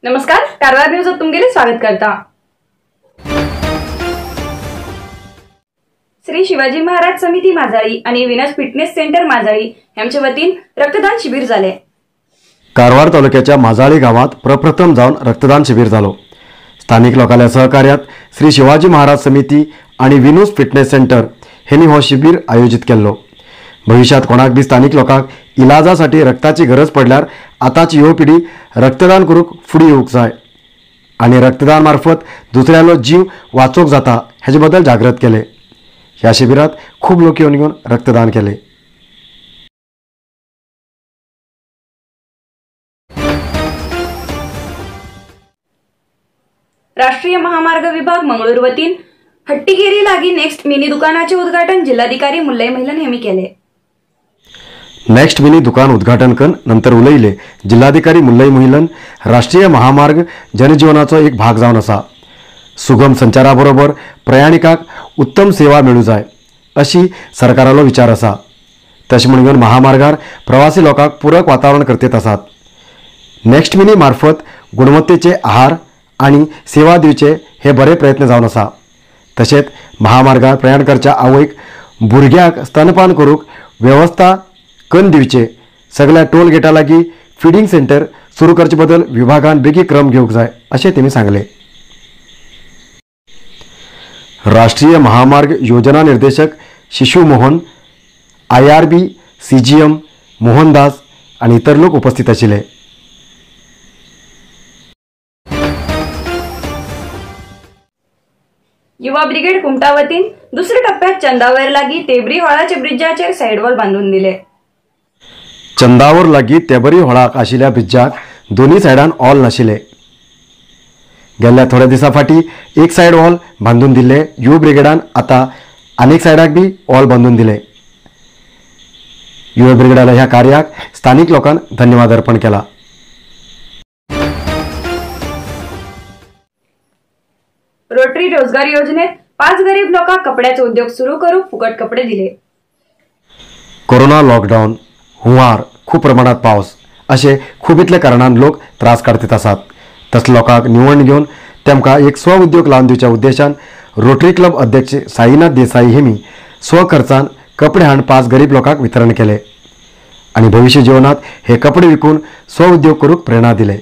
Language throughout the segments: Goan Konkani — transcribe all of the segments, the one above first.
नमस्कार, कारवार न्यूज तुमगेले स्वागत करता। श्री शिवाजी महाराज समिती माजाळी आणि विनस फिटनेस सेंटर माजाळी यांच्या वतीन रक्तदान शिबिर झाले। कारवार तालुक्याच्या माजाळी गावात प्रप्रथम जाऊन रक्तदान शिबिर झालो। स्थानिक लोकांच्या सहकार्यात श्री शिवाजी महाराज समिती आणि विनूस फिटनेस सेंटर हेनी हो शिबिर आयोजित केल्लो। भविष्यात कोणाक बी स्थानिक लोकांक इलाजासाठी रक्ताची गरज पडल्यार आताची युवा पिढी रक्तदान करूक फुडें येवंक जाय आणि रक्तदान मार्फत दुसऱ्यालो जीव वाचोवंक जाता हेजे बद्दल जागृत केले। ह्या शिबिरात खूब लोक येवन घेवन रक्तदान केले। राष्ट्रीय महामार्ग विभाग मंगळूर वतीन हट्टीगेरी लागी नेक्स्ट मिनी दुकानाचे उद्घाटन जिल्हाधिकारी मुल्लई महिलन यांनी केले। नेक्स्ट मिनी दुकान उद्घाटन कर नंतर उलयले जिल्हाधिकारी मुल्लई महिलन राष्ट्रीय महामार्ग जनजीवनाचो एक भाग जावन आसा। सुगम संचाराबरोबर प्रयाणिकांक उत्तम सेवा मेळू जाय अशी सरकारालो विचार आसा। तशें म्हणून महामार्गार प्रवासी लोकांक पूरक वातावरण करतेत आसात। नेक्स्ट मिनी मार्फत गुणवत्तेचे आहार आनी सेवा दिवचे हे बरे प्रयत्न जावन आसा। तशेंच महामार्गार प्रयाण करच्या आवयक भुरग्यांक स्तनपान करूंक वेवस्था करून दिवचे, सगळ्या टोल गेटा लागीं फिडिंग सेंटर सुरू करचे बदल विभागान बेगी क्रम घेवंक जाय अशें तेणी सांगलें। राष्ट्रीय महामार्ग योजना निर्देशक शिशु मोहन, IRB CGM Mohandas आनी इतर लोक उपस्थित आशिल्ले। युवा ब्रिगेड कुमटा वतीन दुसऱ्या टप्प्यात चंदावर लागी तेबरी हॉळाचे ब्रिजाचेर सायडवॉल बांदून दिले। चंदावर लागी तेबरी हॉळाक आशिल्ल्या ब्रिजाक दोन्ही सायडान हॉल नाशिल्ले। गेल्ल्या थोड्या दिसां फाटीं एक सायड हॉल बांदून दिल्ले। युवा ब्रिगेडान आतां आनीक सायडाक बी हॉल बांदून दिले। युवा ब्रिगेडाला ह्या कार्याक स्थानिक लोकांन धन्यवाद अर्पण केला। रोटरी रोजगार योजनेत 5 गरीब लोकांक कपड्याचे उद्योग सुरू करूक फुकट कपडे दिले। कोरोना लॉकडाऊन, हुंवार, खूब प्रमाणात पावस अशे खूब इतले कारणान लोक त्रास काडतीत आसात। तसले लोकांक निवड घेवन तेमकां एक स्व उद्योग लावन दिवच्या उद्देशान रोटरी क्लब अध्यक्ष साईनाथ देसाई हेमी स्वखर्चान कपडे हाडून 5 गरीब लोकांक वितरण केले आनी भविष्य जीवनात हे कपडे विकून स्व उद्योग करूंक प्रेरणा दिले।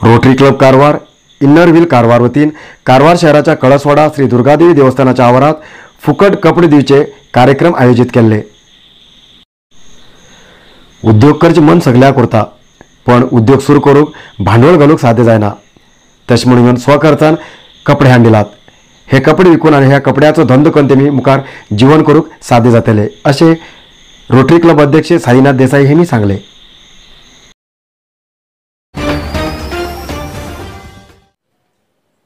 Rotary club Karwar inner wheel Karwar वतीन कारवार शहराच्या कळसवाडा श्री दुर्गादेवी देवस्थानाच्या आवारात फुकट कपडे दिवचे कार्यक्रम आयोजित केल्ले। उद्योग करचें मन सगळ्याक उरता, पण उद्योग सुरू करूंक भांडवल घालूंक साध्य जायना। तशें म्हणून स्वखर्चान कपडे हाडून दिलात। हे कपडे विकून आनी ह्या कपड्याचो धंदो करून तेमी मुखार जीवन करूंक साध्य जातले अशें रोटरी क्लब अध्यक्ष साईनाथ देसाई हेणी सांगलें।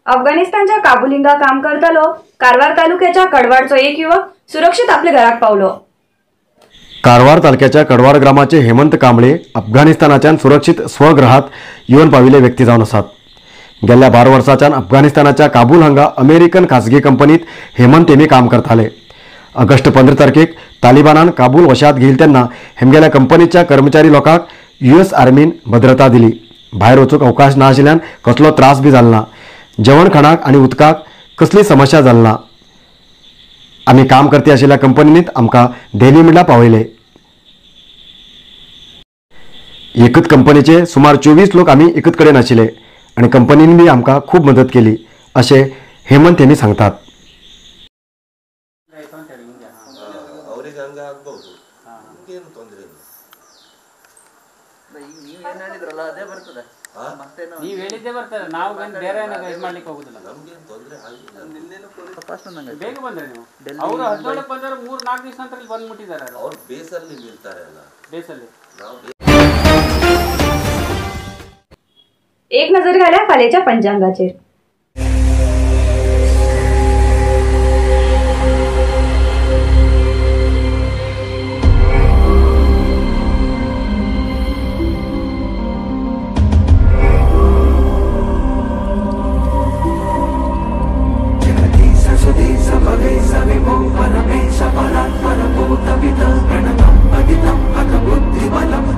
अफगाणिस्तानच्या काबूल हिंगा काम करतालो कारवार तालुक्याच्या कडवाडचो एक युवक सुरक्षित आपल्या घराक पावलो। कारवार तालुक्याच्या कडवाड ग्रामाचे हेमंत कांबळे अफगाणिस्तानाच्यान सुरक्षित स्वगृहात येवन पाविल्ले व्यक्ती जावन आसात। गेल्या 12 वर्सांच्यान अफगाणिस्तानाच्या काबूल हांगा अमेरिकन खासगी कंपनीत हेमंत हेमी काम करताले। ऑगस्ट 15 तारखेक तालिबानान काबूल वशात घेईल तेन्ना हेमगेल्या कंपनीच्या कर्मचारी लोकांक US आर्मीन भद्रता दिली। भायर वचूंक अवकाश ना आशिल्ल्यान कसलो त्रास बी जालो ना। जेवण खाणाक आनी उदकाक कसली समस्या जाली ना। आमी काम करती आशिल्ल्या कंपनींत आमकां डेली म्हणल्यार पावयले। एकच कंपनीचे सुमार 24 लोक आमी एकच कडेन आशिल्ले आनी कंपनीन बी आमकां खूब मदत केली अशें हेमंत हेमी सांगतात। ನೀವು ಹೇಳಿದ್ದೇ ಬರ್ತದೆ, ನಾವು ಬೇರೆ ಇದು ಮಾಡ್ಲಿಕ್ಕೆ ಹೋಗುದಿಲ್ಲ. ಬೇಗ ಬಂದ್ರೆ ನೀವು ಅವರು 17 ಬಂದ್ರೆ 3-4 ದಿವಸ ನಂತರ ಇಲ್ಲಿ ಬಂದ್ಬಿಟ್ಟಿದ್ದಾರೆ. ಅವರು ಬೇಸಲ್ಲಿ ನಿಲ್ತಾರೆ ಅಲ್ಲ, ಬೇಸಲ್ಲಿ. एक नजर घाल्या फाल्याच्या पंचांगाचेर.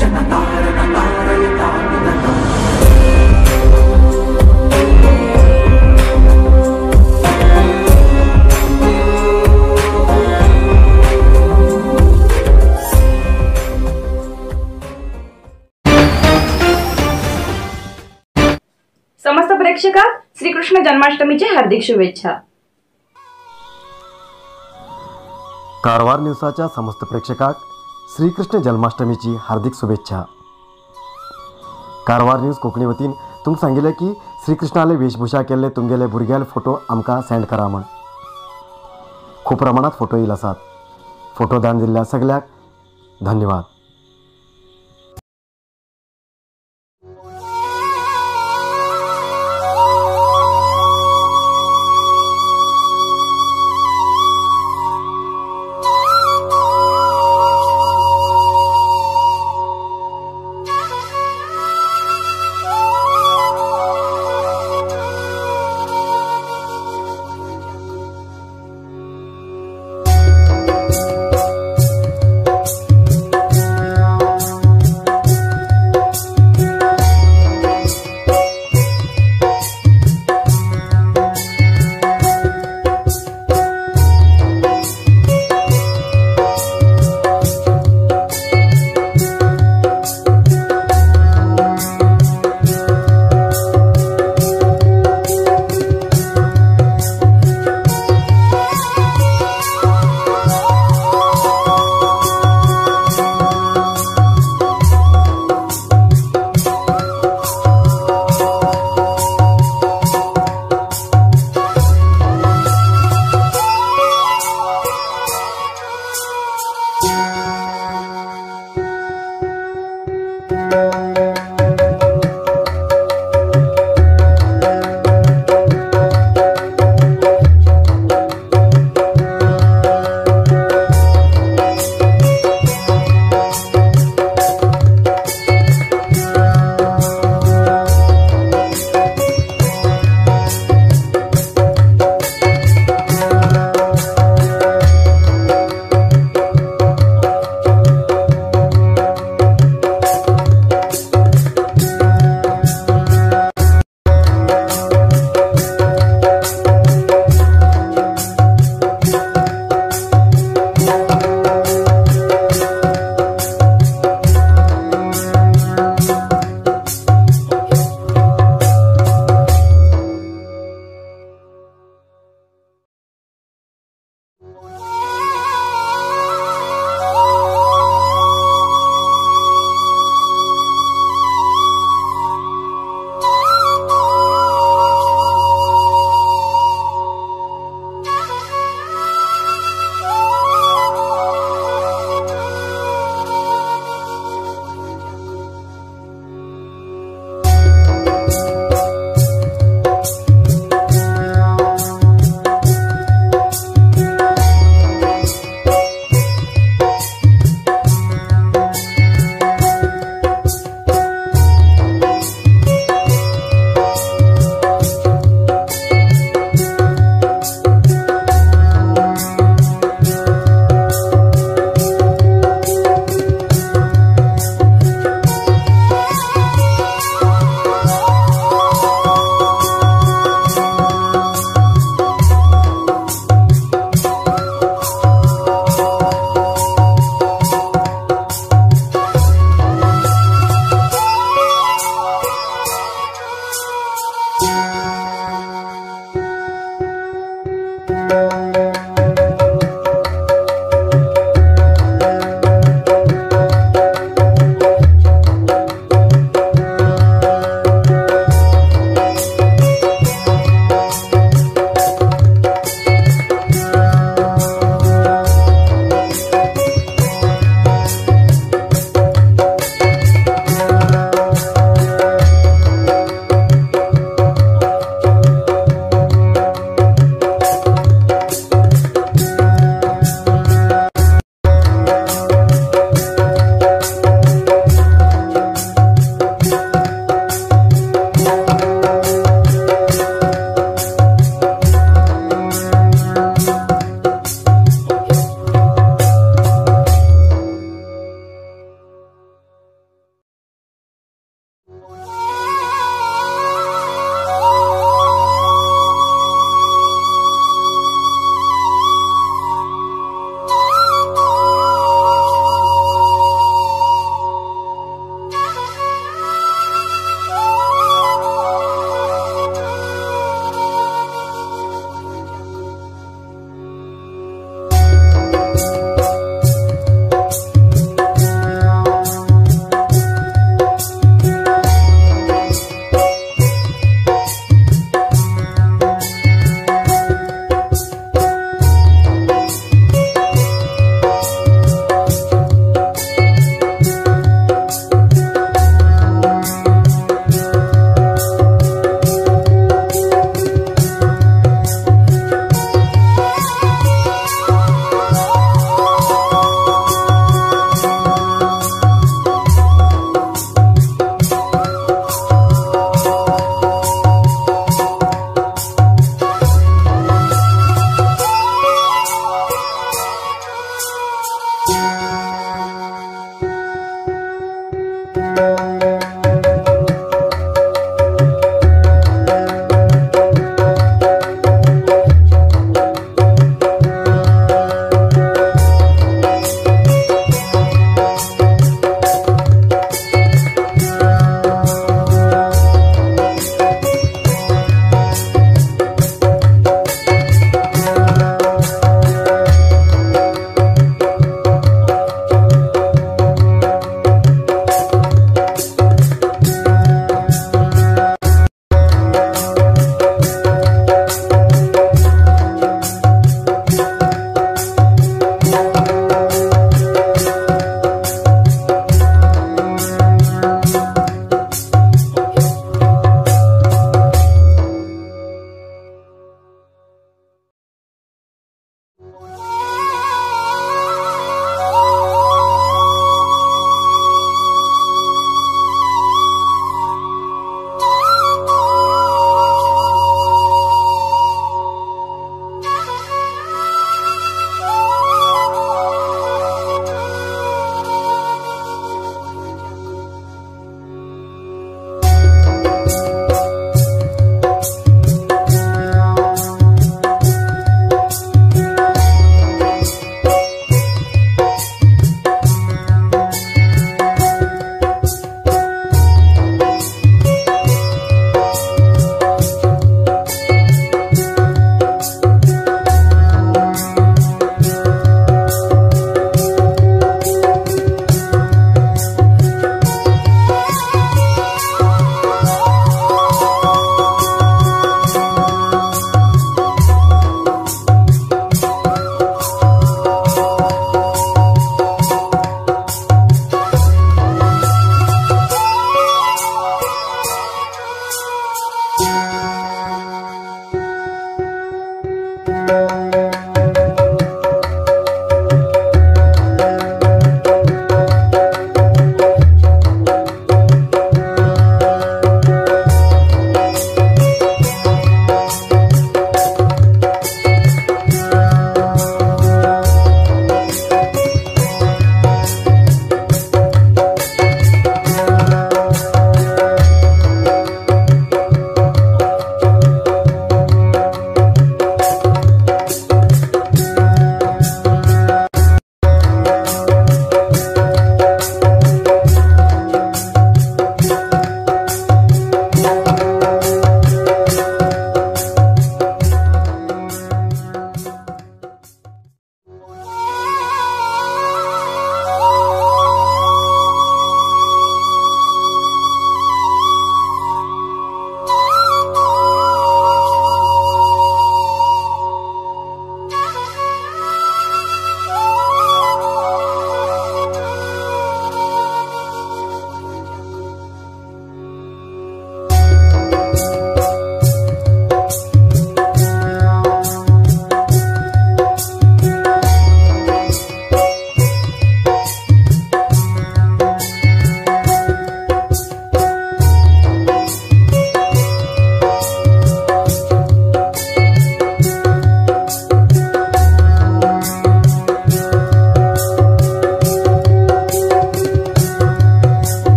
Janata श्रीकृष्ण जन्माष्टमीचे हार्दिक शुभेच्छा। कारवार न्यूजाच्या समस्त प्रेक्षकांक श्रीकृष्ण जन्माष्टमीची हार्दिक शुभेच्छा। कारवार न्यूज कोंकणी वतीन तुमकां सांगिल्लें की श्रीकृष्णाले वेशभूषा केल्ले तुमगेले भुरग्याले फोटो आमकां सेंड करा म्हण। खूब प्रमाणात फोटो येयल आसात। फोटो दान दिल्ल्या सगळ्याक धन्यवाद।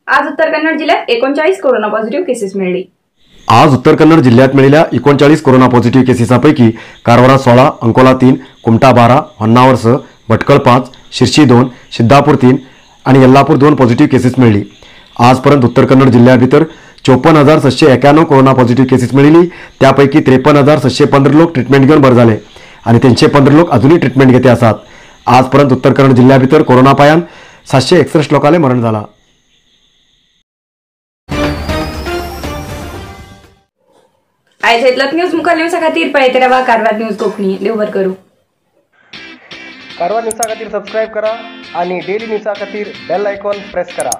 आज उत्तर कन्नड जिल्ह्यात 39 कोरोना पॉझिटिव्ह केसेस मिळाली. आज उत्तर कन्नड जिल्ह्यात मिळालेल्या 39 कोरोना पॉझिटिव्ह केसेसापैकी कारवारा 16, अंकोला 3, कुमटा 12, होन्नावर 6, भटकळ 5, शिर्शी 2, सिद्धापूर 3 आणि यल्लापूर 2 पॉझिटिव्ह केसेस मिळाली. आजपर्यंत उत्तर कन्नड जिल्ह्याभितर 54,791 कोरोना पॉझिटिव्ह केसेस मिळाली. त्यापैकी 53,715 लोक ट्रीटमेंट घेऊन बरे झाले आणि 315 लोक अजूनही ट्रीटमेंट घेते असतात. आजपर्यंत उत्तर कन्नड जिल्ह्याभितर कोरोना पायान 761 लोकांना मरण झाला. आयज इतलोच न्यूज मुखार न्यूजा खातीर पळयत रावा कारवार न्यूज कोंकणी. देव बरें करूं. कारवार न्यूजा खातीर सबस्क्रायब करा आणि डेली न्यूजा खातीर बेल आयकॉन प्रेस करा.